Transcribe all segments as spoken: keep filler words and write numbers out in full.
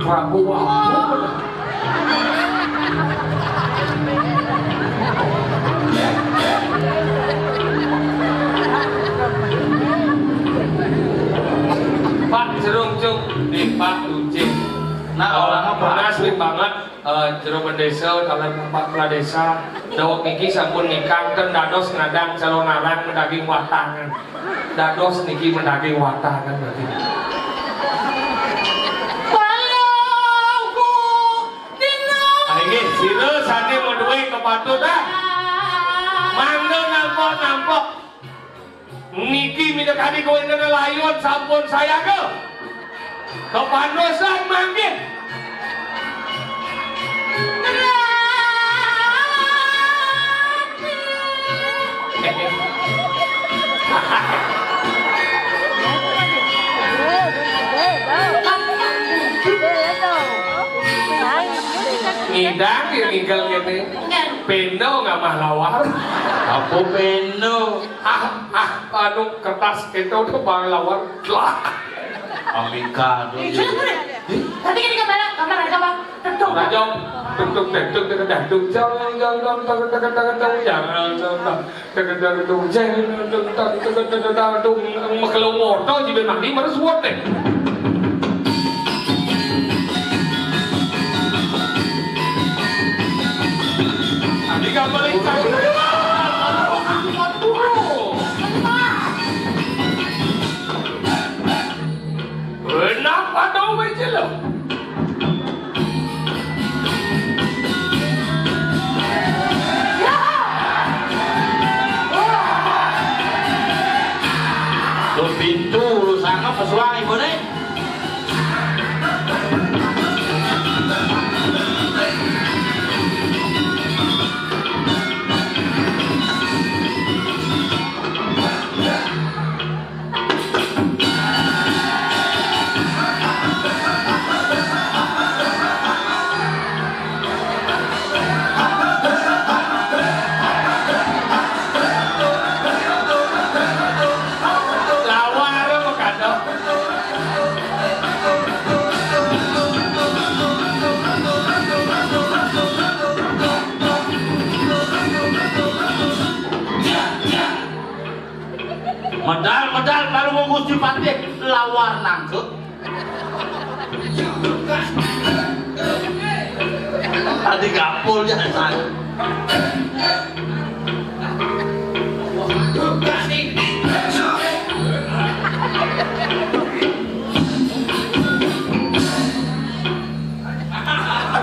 Prabu Wamuk. Pak Jerung Cuk, di Pak Ucik. Nah, orang apa? Panas nih banget. Eh, jero bendesa, taler Pak Pradesa, daweg niki sampun nikang ten dados ngadang calon aran medaging watangan. Dados niki medaging watangan berarti. Walau ku dino. Ah, inggih, sira sane maduwe kepatutan. Mangga nampok-nampok. Niki minangka kawéntenan layun sampun sayaga. Kapandosan mangkin. Ngidang ya ninggal kene. Pendo ngamah lawar. Apa pendo? Ah, ah, anu kertas kita udah bang lawar. Lah. Amika tuh. Iya, iya. Tadi kan di kamar, kamar ada apa? Tentu. Raja, tuk tuk tuk tuk tuk tuk tuk jang jang jang tuk tuk tuk tuk jang jang tuk tuk tuk tuk jang tuk tuk tuk tuk tuk tuk tuk makelo moto jibe mandi marep suwet deh. Tadi gambar ikan. Kenapa dong, Wejelo? Tuh pintu, lu sanggup pesuang ibu nih. Lawar apa kado? Medal, medal, kalau mau Gusti Patih, lawar nangkep. Tadi gampul ya, San.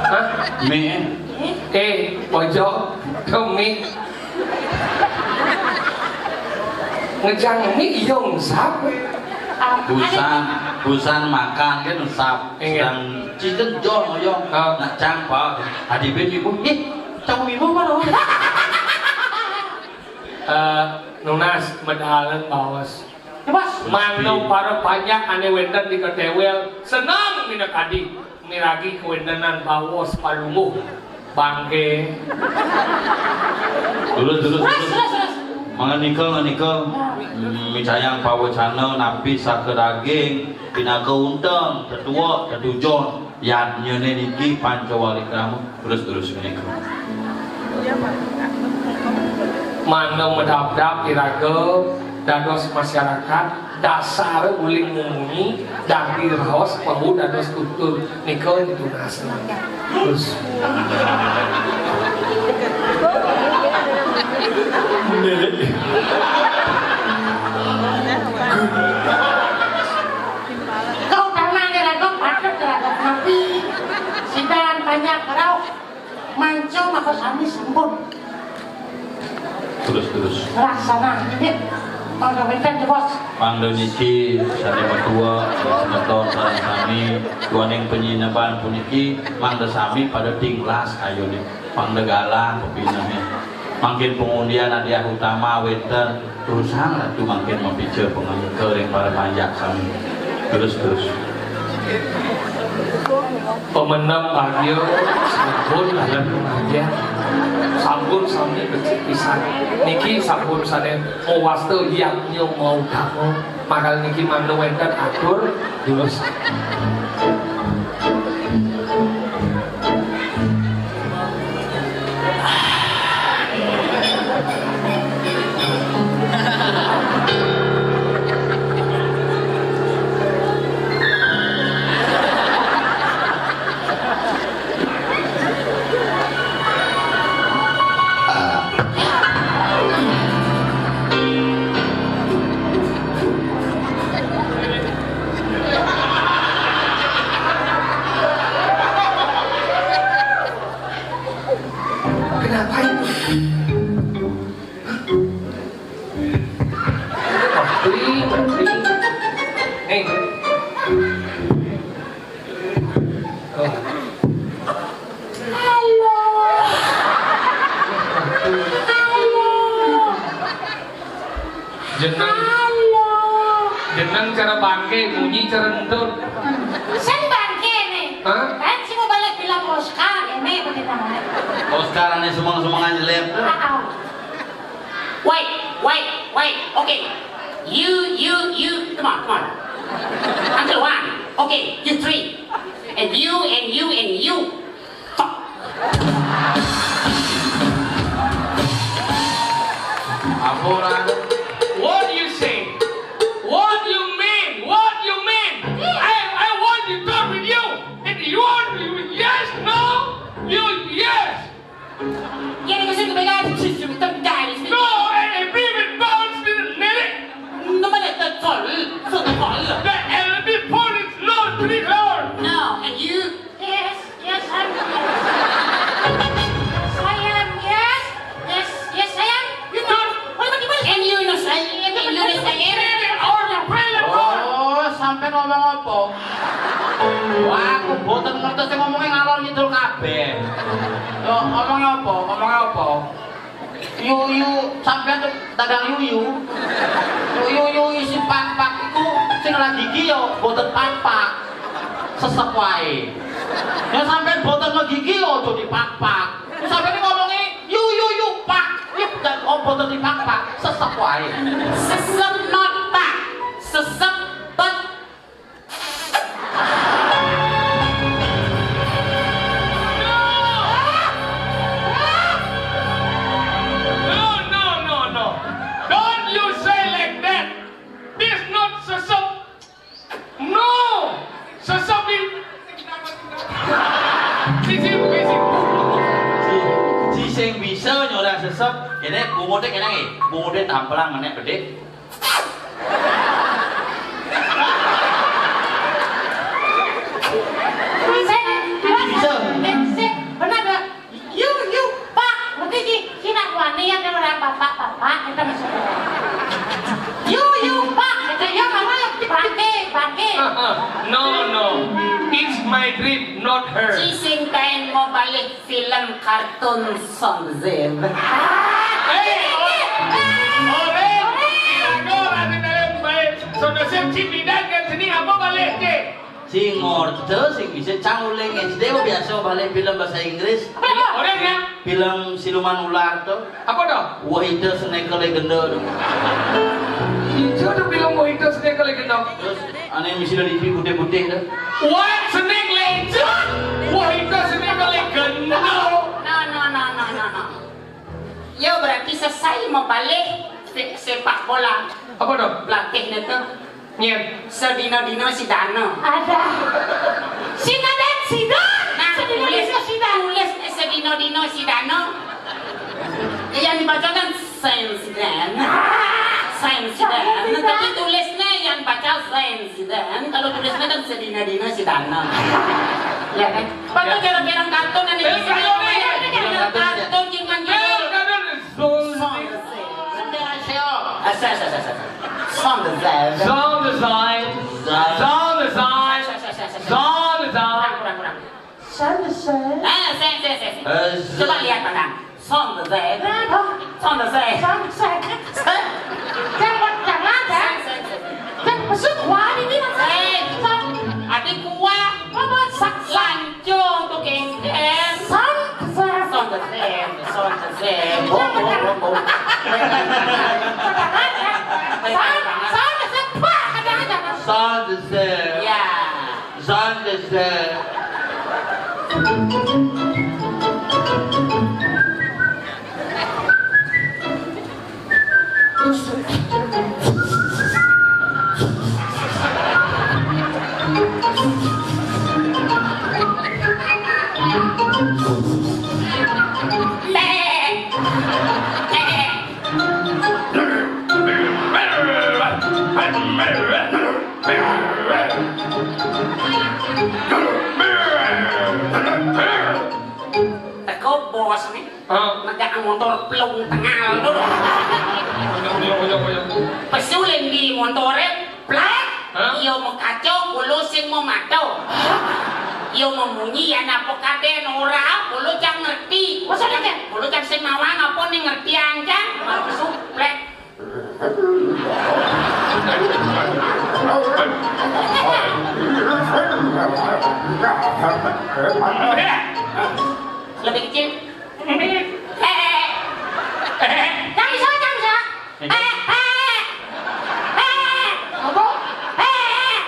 Hah? Mie. Eh, pojok, demi. Ngejang mie iya ngesap. Busan, busan makan kan ngesap. Iya. Sedang cinten jon oyong. Ah. Nak cang, Pak. Adi ben ibu, ih, cang ibu mana? Eh, nunas medalan baos. Ya, Mas. Mangda para panjak ane wenten di ketewel, seneng minakadi. Miragi kawentenan baos palungguh bangke. Terus, terus, terus. Terus, terus, terus. Mangga nika, mangga nika. Hmm, micayang pawecana napi saka daging, pinaka unteng, tetua, tetujon. Yadnyane niki pancawali krama. Terus, terus menika. Mangda medabdab iraga dados masyarakat, dasar uling mumunyi, dadi raos pebu dados tutur. Nika ditunas. Terus. Kau tanah iraga patut iraga napi. Sidan banyak rauh. Manca maka sami sampun. Terus, terus. Laksana, nggih. Mangga wénten, Bos. Mangda niki sane matua, semeton sareng sami, duaning panyineban puniki, mangda sami pada tinglas ayone. Mangda galang pepinehe. Mangkin pangundian hadiah utama wénten. Terus sang Ratu mangkin mapica pangandika ring para panjak sami. Terus, terus. Pemenang bagia sampun dalam pengajian. Sampun sami becik pisan. Niki sampun sane mawasta yadnya mautama. Makal niki mangda wénten atur terus. Carane sumeng-sumengan jelek. Wait, wait, wait. Okay. You, you, you. Come on, come on. Until one. Okay, you three. And you, and you, and you. Fuck. Apa ora? What do you say? What do you mean? What do you mean? I, I want to talk with you. If you want to, yes, no, you, yes. Yen kowe sing kepegat, sistem tendang. No, and a big bounce didn't need it. No, mana tak tol, so tak tol. The enemy point is low three cloud. No, and you? Yes, yes, I'm yes. Yes, I am, yes. Yes, yes, I am. You know, what about you? And you know, I am, and you know, I am. All the prayer. Oh, sampai ngomong apa? Wah, aku boten ngerti sing ngomongnya ngalor ngidul kabeh. Yo, ngomong apa? Ngomong apa? Yuyu, sampean tuh dagang yuyu. Yuyu isi pakpak iku sing lagi iki yo boten pakpak. Sesep wae. Ya sampean boten lagi iki yo aja dipakpak. Sampean ngomongi yuyu yu pak. Yu dan oh boten dipakpak. Sesep wae. Sesep not pak. Sesep pet. No, no, no, no. Don't you say like that. This not sesep. No. Sesep ini. Sisi, sisi. Ji, ji sing bisa nyora sesep. Ini bunguté kena nggih. Bunguté tamplang menek bedik. Sik, Mas. Bisa. Eh, sik, bener, Pak. Yu, yu, Pak. Ngerti ki, ki nak wani ya kan orang bapak, bapak, kita masuk. Yu, yu, Pak. Kita ya mama bangke, bangke. No, no. It's my dream, not her. Ci sing kain mau balik film kartun Son Zeb. Hei, ora, ora, ora, ora, ora, bae. Sono sing cipidan kan jeneng apa balik, Cik? Sing ngorte, sing bisa cang uling S D kok biasa balik film bahasa Inggris. Apa, apa? Ora ya? Film siluman ular tuh. Apa tuh? Wahida Snake Legenda tuh. Itu tuh film Wahida Snake Legenda. Terus aneh misi dari T V putih-putih tuh. Wah, Snake Legend. Wahida Snake Legenda. No, no, no, no, no, no. Ya berarti selesai mau balik se- sepak bola. Apa tuh? Pelatihnya tuh. Nyen. Sedino-dino si Dano. Ada. Sinadan Sidan. Nah, sedino-dino tulis, si Dano. Tulis sedino-dino si Dano. Yang dibaca kan Saint Zidane. Saint Zidane. Tapi tulisnya yang baca Saint Zidane. Kalau tulisnya kan sedino-dino si Dano. Ya kan? Padahal kira-kira kartun ini. Eh, kartun ini. Kartun jangan gitu. Son the Sand. Son the Sand. Son the Sand. Son the Sand. Son the Sand. Kurang, kurang, kurang. Son the Sand. Ah, Sand, Sand, Sand. Coba lihat, Bang. Son the Sand. Son the Sand. Son the Sand. Jangan, jangan, ya. Sand, Sand, Sand. Sand, besok wah ini, Mas. Sand. Adik kuah. Apa? Sak-, sak- Yo, to kengken. Son the Sand. Son the Sand, Son the Sand. Ho, ho, ho, ho. Son, Son the Sand. Wah, ada, ada. Son the Sand. Ya. Son the Sand. Teko bos nih. Hah? Negak motor plung tengal. Oyo, oyo, oyo, oyo. Pesulin di motore, plek. Hah? Iya mau kacau, kulo sing mau mato. Iya mau munyi, ya napa kaden ora, kulo cang ngerti. Masa ngerti? Kulo cang sing mawang apa ning ngerti ancang. Mau pesu, plek. Lebih kecil. Cang iso, cang iso. Pek, pek. Pek. Apa? Pek.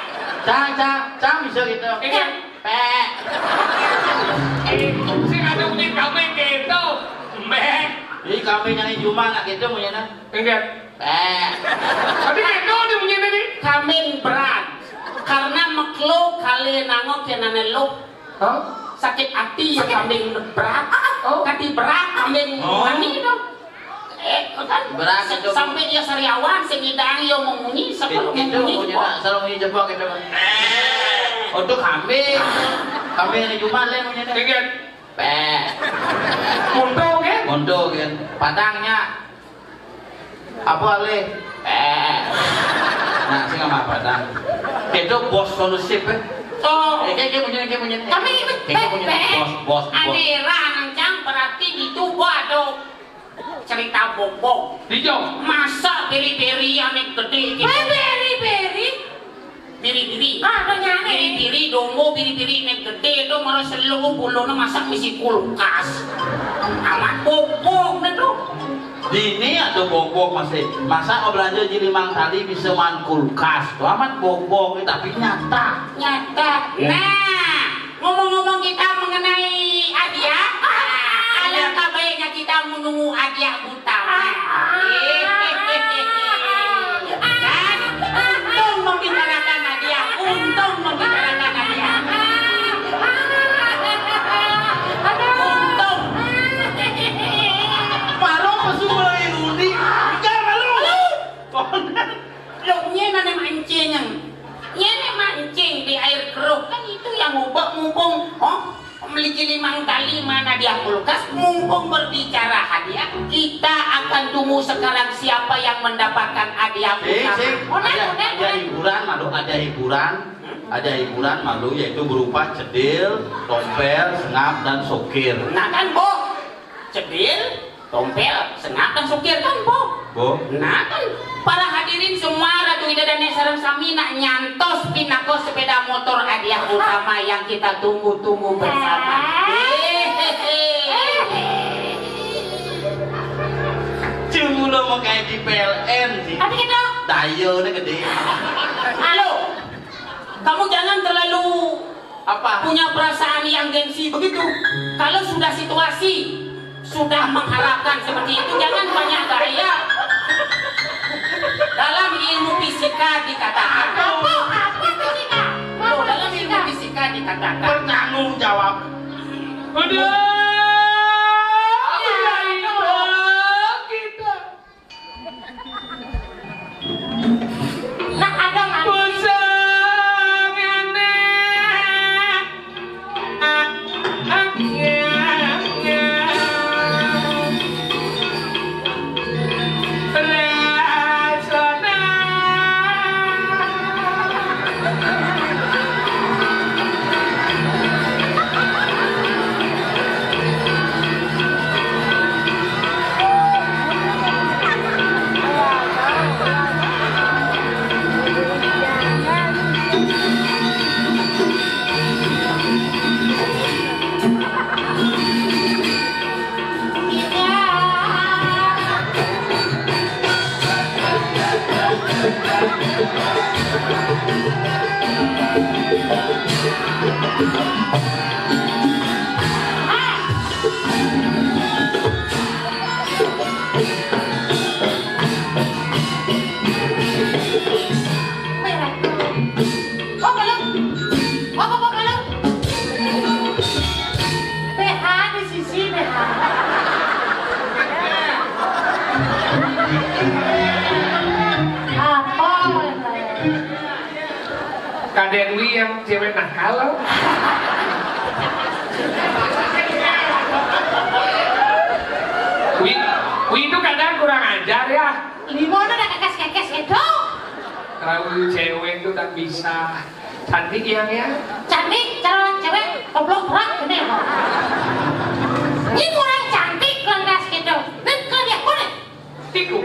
Cang, cang, cang bisa gitu. Iya. Pek. Eh, sing ada bunyi kambing gitu. Mbek. Ini kambing yang cuma nak gitu punyanya. Enggak. Pek. Tapi gitu dia punyanya nih. Kambing berat. Karena meklo kali nangok yang nane lo. Hah? Sakit hati ya kambing berat. Oh. Kati berat kambing mani itu. Eh, kan berat itu. Sampai dia sariawan, sing idang yo memunyi, sampai itu memunyi. Punya, selalu memunyi jebak itu. Untuk kambing. Kambing hari Jumat lah punya. Iya. Pek. Untung kan? Untung kan. Padangnya. Apa le? Eh. Nah, sing sama padang. Itu bos kondusif, eh. Oh. Eh, kayak, kayak punya, kayak punya. Kami itu kayak punya bos, bos, bos. Ane rancang berarti ditubuh ada cerita bobok. Dijo. Masa beri-beri ane gede gitu. Weh, beri-beri. Biri-biri. Ah, apa nyane? Biri-biri, dombo biri-biri nek gede to, mara seluruh bulone masak misi kulkas. Amat bobok ne to. Dini atau bobok masih. Masa kau belanja di limang kali bisa man kulkas. To amat bobok, tapi nyata. Nyata. Ya. Nah, ngomong-ngomong kita mengenai hadiah, alangkah baiknya kita menunggu hadiah. Kan? Untung membicarakan hadiah, untung membicarakan hadiah. Untung. Malu pesu mulai rudi. Ikan malu. Lo nyena ne mancing. Nyena mancing di air keruh. Kan itu yang ngubek mumpung. Oh, memiliki limang kali mana dia kulkas, mumpung berbicara hadiah, kita akan tunggu sekarang siapa yang mendapatkan hadiah. Sing, utama. Sing. Ada, ada hiburan, malu ada hiburan. Ada hiburan, malu, yaitu berupa cedil, tompel, sengap, dan sokir. Nah kan, Bo? Cedil, tompel, sengap, dan sokir kan, Bo? Bo? Nah kan, para hadirin semua, Ratu Ida dan Nek sareng sami nak nyantos pinaka sepeda motor hadiah utama yang kita tunggu-tunggu bersama. Hehehe. Cuma mau kayak di P L N sih. Tapi gitu. Dayanya gede. Halo. Kamu jangan terlalu apa? Punya perasaan yang gengsi begitu. Kalau sudah situasi, sudah mengharapkan seperti itu, jangan banyak gaya. Dalam ilmu fisika dikatakan. Apa? Apa fisika? Loh, apa dalam ilmu fisika? Fisika dikatakan. Bertanggung jawab. Udah. Iya, iya, iya. Kita. Nah, ada nggak? Pusangane. Rasana. Apa, Bang? Apa, apa, Bang? B H di sisi B H. Apa, Bang? Kadang Wi yang cewek nakal. Wi, Wi itu kadang kurang ajar ya. Lima udah kekes-kekes gitu. Kalau cewek itu tak bisa. Cantik ya, ya? Cantik, calon cewek, goblok berat gini kok. Ini kurang cantik, lantas gitu. Dan kalau dia boleh. Liku.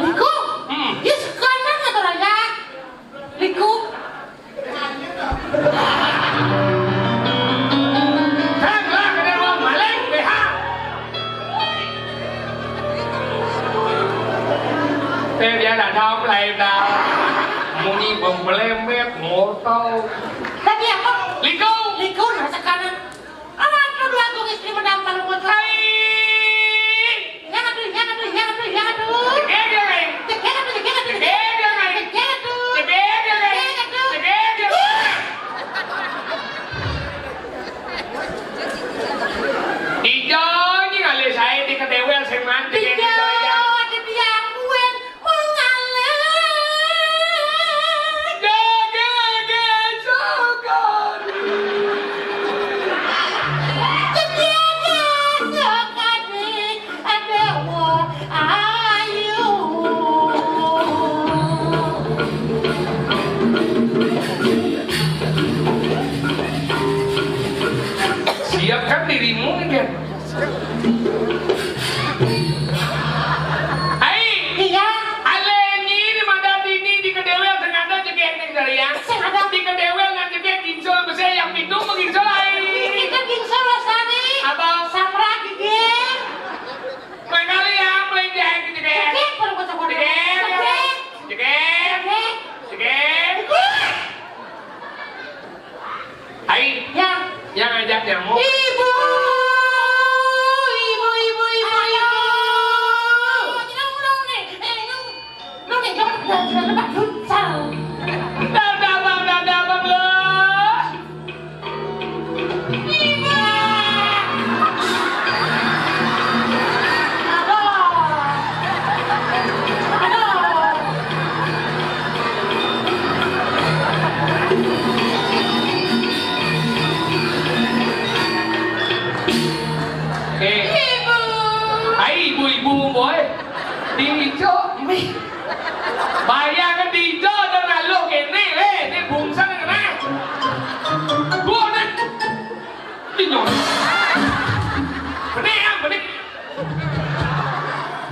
Liku? Hmm. Ya sekarang atau raja? Liku. Hei, lah, kena orang maling, B H. Kau. Tadi apa? Liku. Liku, rasa kanan. Alah, aduh, agung istri mendampar rumah. Hai. Yang aduh, yang aduh, yang aduh, yang aduh. Cekek dia, Rai. Cekek aduh, cekek aduh, cekek aduh. Cekek dia, Rai. Cekek aduh. Cekek dia. Ijo ni ngalih sae di kedewel sing manti. Ijo, ada tiang buen. Siapkan dirimu, Ken. Ai. Iya. Ale nyi di mada dini di kedewel sing ada jegeg ning Jariang. Sing ada. Di kedewel ngan jegeg ginsol besi yang pitu mah ginsol ai. Kita ginsol lestari. Apa? Samra gigi. Lain kali ya, mulai jahit jegeg. Jegeg, baru kocok-kocok. Jegeg. Jegeg. Jegeg. Jegeg. Jegeg. Ai. Ya. Yang ngajak nyamuk. Ibu. Ibu, ibu, ibu, ibu. Ayo. Jangan ulang nih. Eh, ini. Lu nih, jangan, jangan, jangan lepas futsal. Dah, dah, Bang, dah, dah, Bang, lu. Ibu. Aduh. Aduh. Eh. Ibu. Ai ibu-ibu boy. Di ijo. Bayangkan di ijo ada lalu kene, eh, ini bungsa kena. Gua nih. Ini. Benih ya, benih.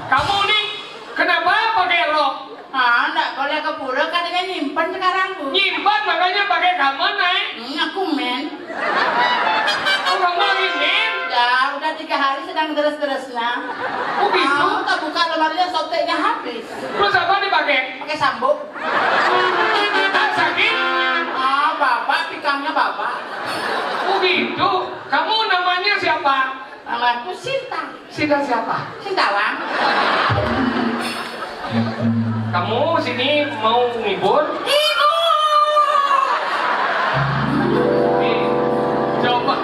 Kamu nih kenapa pakai rok? Ah, ndak boleh ke pura, katanya nyimpen sekarang, Bu. Nyimpen, makanya pakai kamen, Nay. Hmm, aku men. Oh, kamu lagi men? Ya, udah tiga hari sedang deres-deresnya. Oh, gitu? Ah, tak buka lemarinya, sobeknya habis. Terus apa dipakai? Pakai sambuk. Ah, sakit? Ah, babak, pikangnya babak. Oh, gitu. Kamu namanya siapa? Namaku Sinta. Sinta siapa? Sintawang. Kamu sini mau ngibur? Ibu! Nih, coba,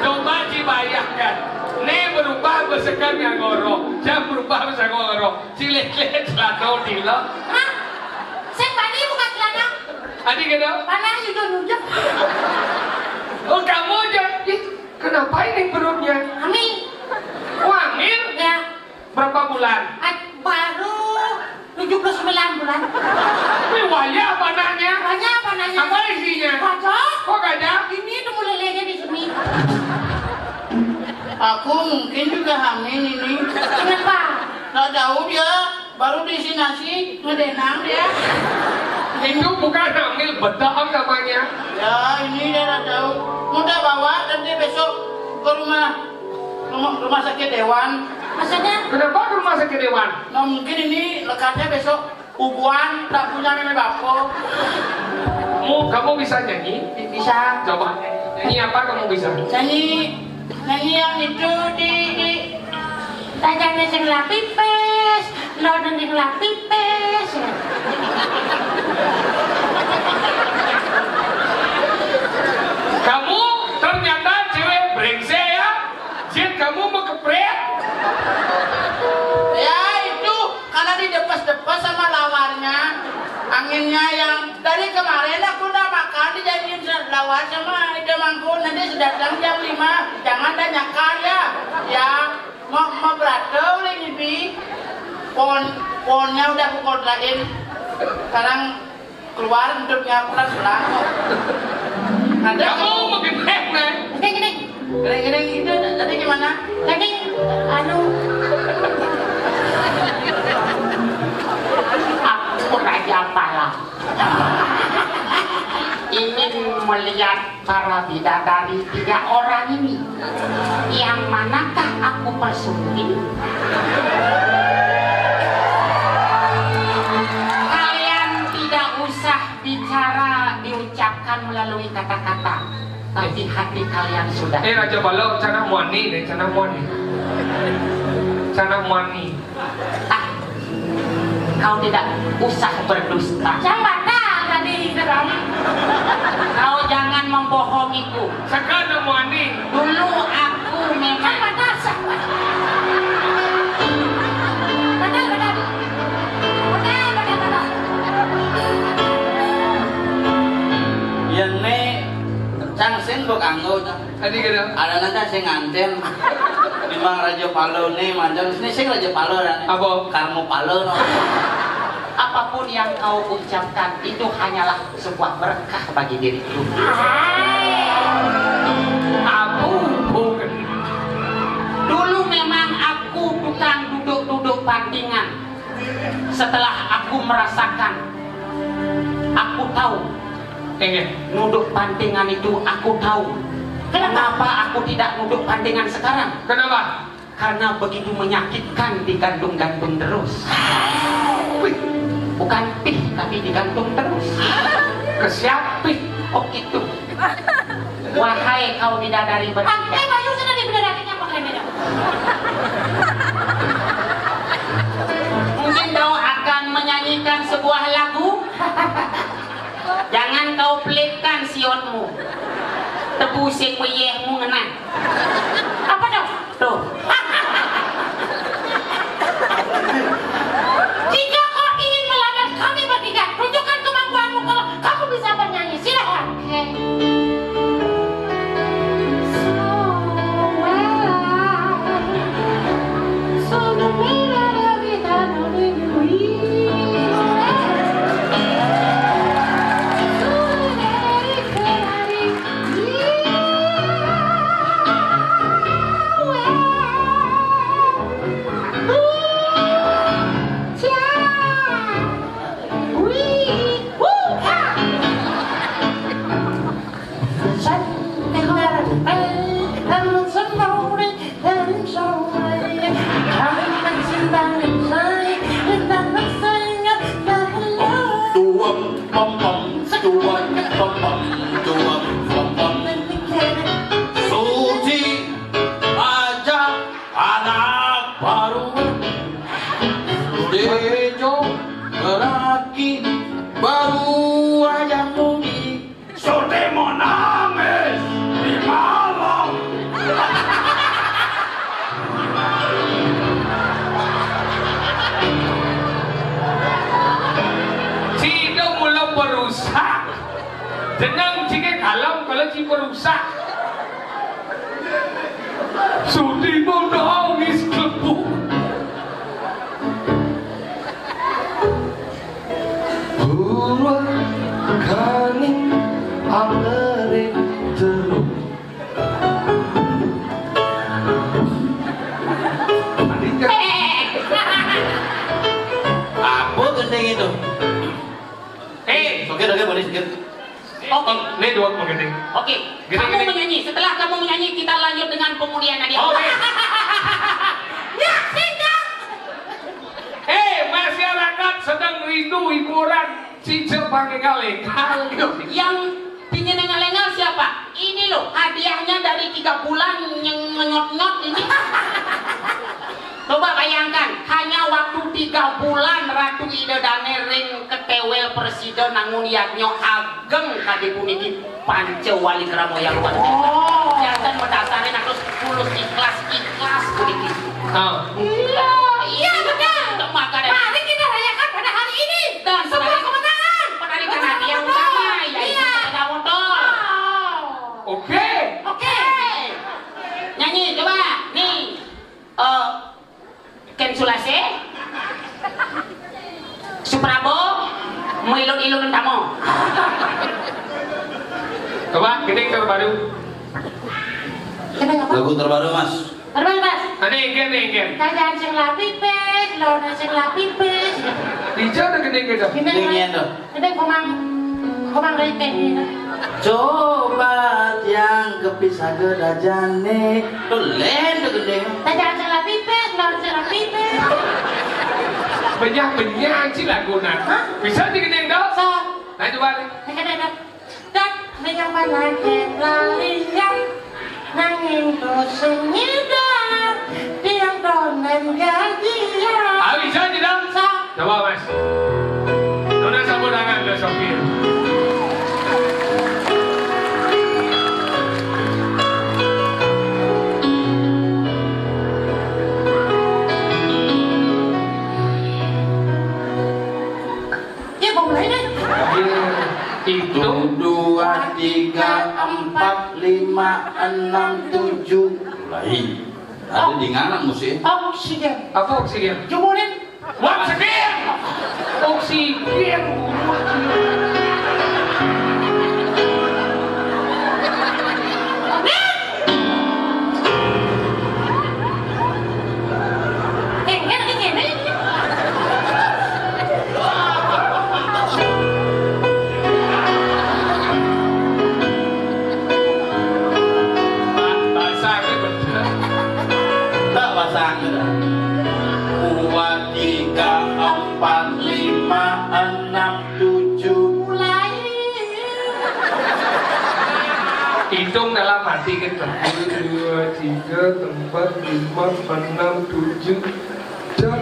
coba dibayangkan. Nih berubah besekan nganggo rok. Jam berubah besekan nganggo rok. Cilik-cilik celana dilo. Hah? Sing bani bukan celana. Adi gitu? Panas juga nyujep. Oh, kamu aja. Ih, kenapa ini perutnya? Hamil. Oh, hamil? Ya. Berapa bulan? Ah, baru tujuh puluh sembilan bulan. Ini waya apa anaknya? Waya apa anaknya? Apa isinya? Gajah. Kok gajah? Ini temu lelenya di sini. Aku mungkin juga hamil ini. Kenapa? Nggak tahu dia. Baru diisi nasi, ngedenang dia. Itu bukan hamil, bedaan namanya. Ya, ini dia nggak tahu. Mau tak bawa nanti besok ke rumah, rumah, rumah sakit hewan. Maksudnya? Kenapa ke rumah sakit hewan? Nah, mungkin ini lekatnya besok bubuhan, tak punya nenek bapak. Kamu, kamu bisa nyanyi? Bisa. Coba. Nyanyi apa kamu bisa? Nyanyi, nyanyi yang itu di, di Tajane sing lah pipis, lone sing lah pipis. Kamu ternyata cewek brengsek ya? Jin, kamu mau kepret? Ya, itu karena didepes-depes sama lawarnya. Anginnya yang dari kemarin aku udah makan, dijanjiin se-, lawar sama Ida Mangku, nanti datang jam lima, jangan tanyakan ya. Ya, mau, mau beratel ini, Bi. Pohon, pohonnya udah aku kontrakin. Sekarang keluar bentuknya pelan-pelan. Ada. Kamu mau gimana? Gini, gini. Gini, gini, itu tadi gimana? Tadi, anu. Aku Raja Pala. Ingin melihat para bidadari tiga orang ini. Yang manakah aku persunting? Kalian tidak usah bicara, diucapkan. melalui kata-kata, tapi hati kalian sudah. Eh, Raja Bala, can muani deh, can muani. Can muani. Ah, kau tidak usah berdusta. Yang mana tadi, Gerang? Kau jangan membohongiku. Sekarang muani. Dulu aku memang. Yang mana? Benar, benar. Benar, benar, benar. Yen ne cang sing mbok anggo, cang. Tadi kira. Ada nanti sing nganten. Di Mang Raja Palo ne, manjang sini sing Raja Palo dan. Apa? Karmo Palo, no. Apapun yang kau ucapkan itu hanyalah sebuah berkah bagi diriku. Apa hubungan? Dulu memang aku tukang duduk-duduk pantingan. Setelah aku merasakan, aku tahu. Inggih. Nuduk pantingan itu aku tahu. Kenapa? Kenapa aku tidak nuduk pantingan sekarang? Kenapa? Karena begitu menyakitkan digantung-gantung terus. Wih. Bukan pih, tapi digantung terus. Ke siapa? Oh, itu. Wahai kau bidadari ber- Sampai bayu sudah dibidadarinya pakai beda. Mungkin kau akan menyanyikan sebuah lagu. Jangan kau pelitkan siotmu. Tebu sing weyehmu ngenah. Apa dong? Tuh. Jika kau ingin melawan kami bertiga, tunjukkan kemampuanmu kalau kamu bisa bernyanyi. Silakan. Tuwem, pom, pom, tuwem, pom, pom, tuwem, pom, pom. Suci aja anak baru. Tejo lelaki baru aja mudi. Sotemo nangis di malam. Cino mula perusak. Jeneng cike kalem kalau ci perusak. Sotemo nangis klebu. Purwakani angering jeruk. Apa gending itu? Eh, oke, oke, boleh sedikit. Oke. Ini dua mau gending. Oke. Gending, kamu gending. Menyanyi. Setelah kamu menyanyi, kita lanjut dengan pemulihan hadiah. Oke. Ya, singkat. Eh, masyarakat sedang rindu hiburan. Cincin pakai kaleng. Yang pingin ngaleng-ngaleng siapa? Ini loh, hadiahnya dari tiga bulan yang ngenyot-nyot ini. Coba bayangkan, hanya waktu tiga bulan Ratu Ida Dane ring ketewel presiden nangun yadnya ageng kade puniki. Panca wali krama yang luar biasa. Oh. Jantan mendasarnya harus tulus ikhlas, ikhlas puniki. Oh. Iya, iya benar. Maka dari mari kita rayakan pada hari ini. Dan sebuah kemenangan. Penarikan hadiah utama, yaitu sepeda motor. Oh. Oke. Oke. Nyanyi coba. Nih. Eh, Ken Sulase, Suprabo, mau ilun-ilun tamu. Coba, gending terbaru. Gending apa? Lagu terbaru, Mas. Terbaru, Mas. Ane, gending, gending. Kajan sing lapipis, lona sing lapipis. Ijo ada gending gitu. Gending, gending, gending. Gending komang, komang rite. Coba tiang kepisah ke dajane. Tuh, len tuh gending. Tajang sing lapipis, lor sing lapipis. Benyah-benyah sih laguna. Hah? Bisa di gending dong? So. Nah, coba nih. Nek ada, ada. Dat, Ning yang mana ke pelarian, nanging to sing nyidang, tiang donen gajian. Ah, bisa, Ci Dang? Sa- Coba, Mas. Nona sapu tangan ke sopir. Ya, mau mulai deh. Iya. Hitung. Hitung, dua, tiga, empat, lima, enam, tujuh. Mulai. Ada di ngana musik. Oksigen. Apa oksigen? Jumulin. Oksigen. Oksigen. Bahasa Inggris bener. Tak bahasa Inggris. Dua, tiga, empat, lima, enam, tujuh. Mulai. Hitung dalam hati kita. Dua, tiga, empat, lima, enam, tujuh. Dah.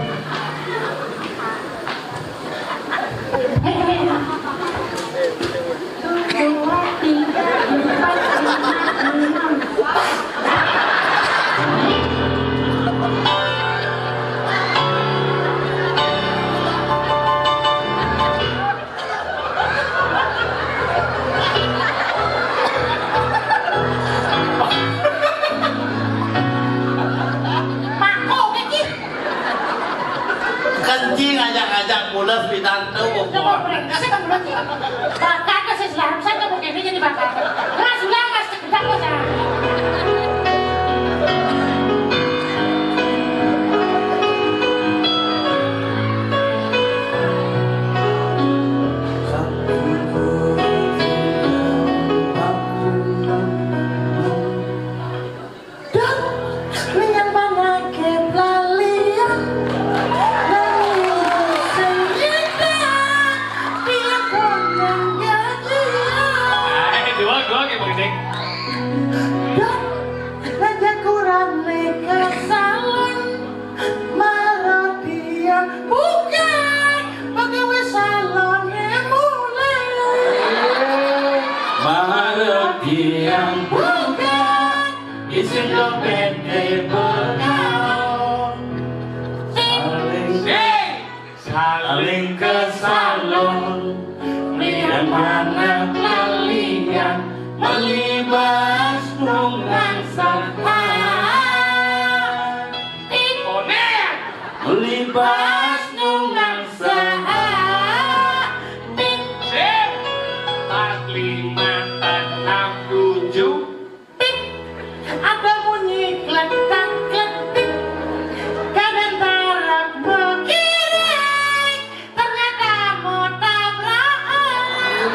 Kencing ajak-ajak pules pidan tu. Coba brengsek kan berarti. Bakar ke si Selamat, saya mau kene jadi bakar. Kelas ulang, Mas, cepat, Mas. Satu, dua, tiga, empat, lima, enam. Dah, ning yang mana ke pelalian? Nanging sing nyidang, tiang donen gajian. Eh, dua, dua kayak begini. Dah, ngajak kurang ke salon. Maradian bukan pegawai salon mulai. Maradian bukan isin dompet bekal. Saling, saling ke salon. Lian mana pelalian melibas nungan sehat. Melibas nungan sehat. Sip. Empat, lima, enam, tujuh. Ada bunyi kletak-kletik. Kadang tarak begiring. Ternyata mau tabrakan.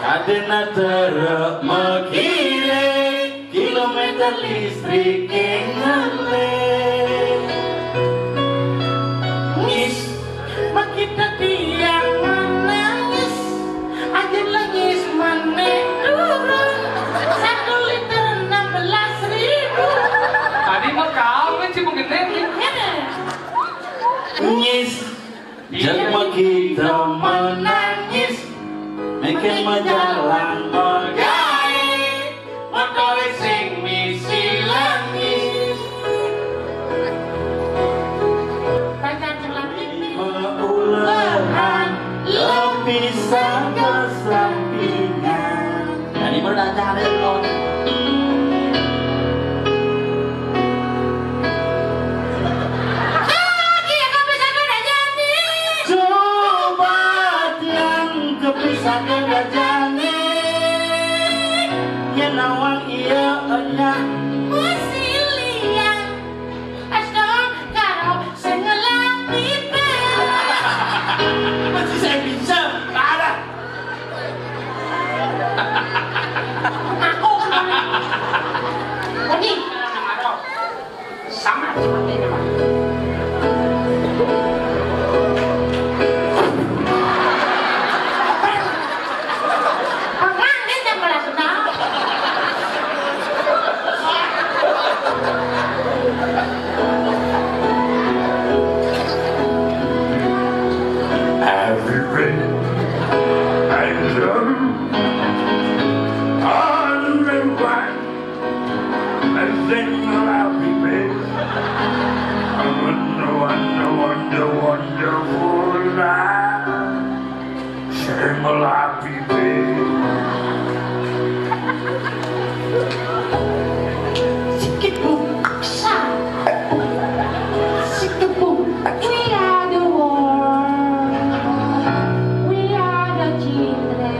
Adena teruk mekire, kilometer listrik ngelek. Ngis, makita tiang menangis. Aja lengis manek turun. Satu liter enam belas ribu. Tadi mah kau kan cuma gede. Ngis. Jelema kita menangis, meken menjalan megai, motor sing misi langis. Meulehan, lebih saga sampingan. Jadi bertanya hari lo. Coba tiang kepisah ke gajane. Yen nawang iya enya. Musilian. Asdong karo sing ngelak pipe. Masih saya bisa. Tak ada. Aku kan. Boni. Sama seperti ini, Pak. Orang dia tambah Sing happy face. Wonder, wonder, wonder, wonderful life. Sing happy face. Sikit buksa. Sikit buksa. We are the world. We are the children.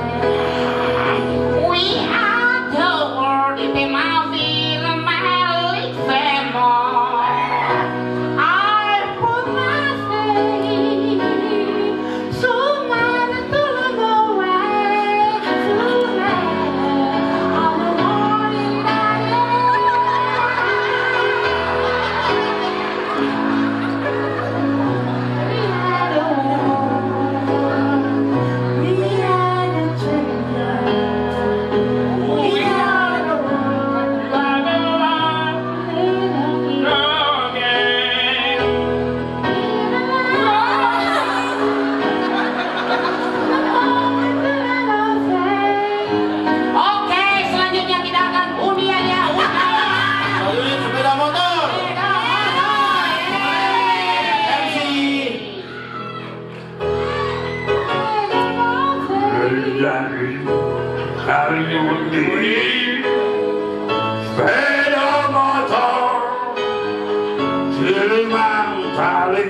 We are the world. If you must be the Malik family. I put my faith. Oke, selanjutnya kita akan undian ya, undian. Unit sepeda motor. Sepeda motor. M C. Dari, dari, dari undi. Sepeda motor. Silimang tali.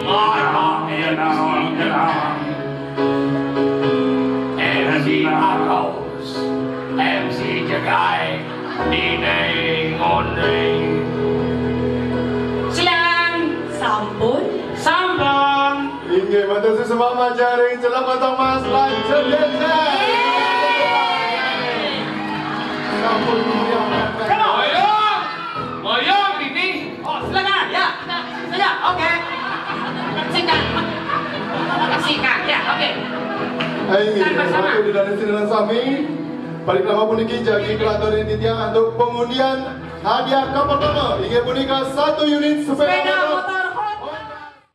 Ngenang, ngenang, ngenang. M C Agus, M C Jegai, Dine Ngondre. Silakan. Sampun. Sampun. Inggih, matur suwun semangat jaring celok kantong mas lanjut ya. Sampun meriah. Come on. Moyong, moyong ini. Oh, silakan. Ya, silakan. Oke. Sikat. Sikat, ya, oke. Ayo, silakan bersama. Waktu di dalam sini sami. Balik nama puniki jagi kelatur ini dia untuk pengundian hadiah kapal pertama. Inggih punika satu unit sepeda. Sepeda.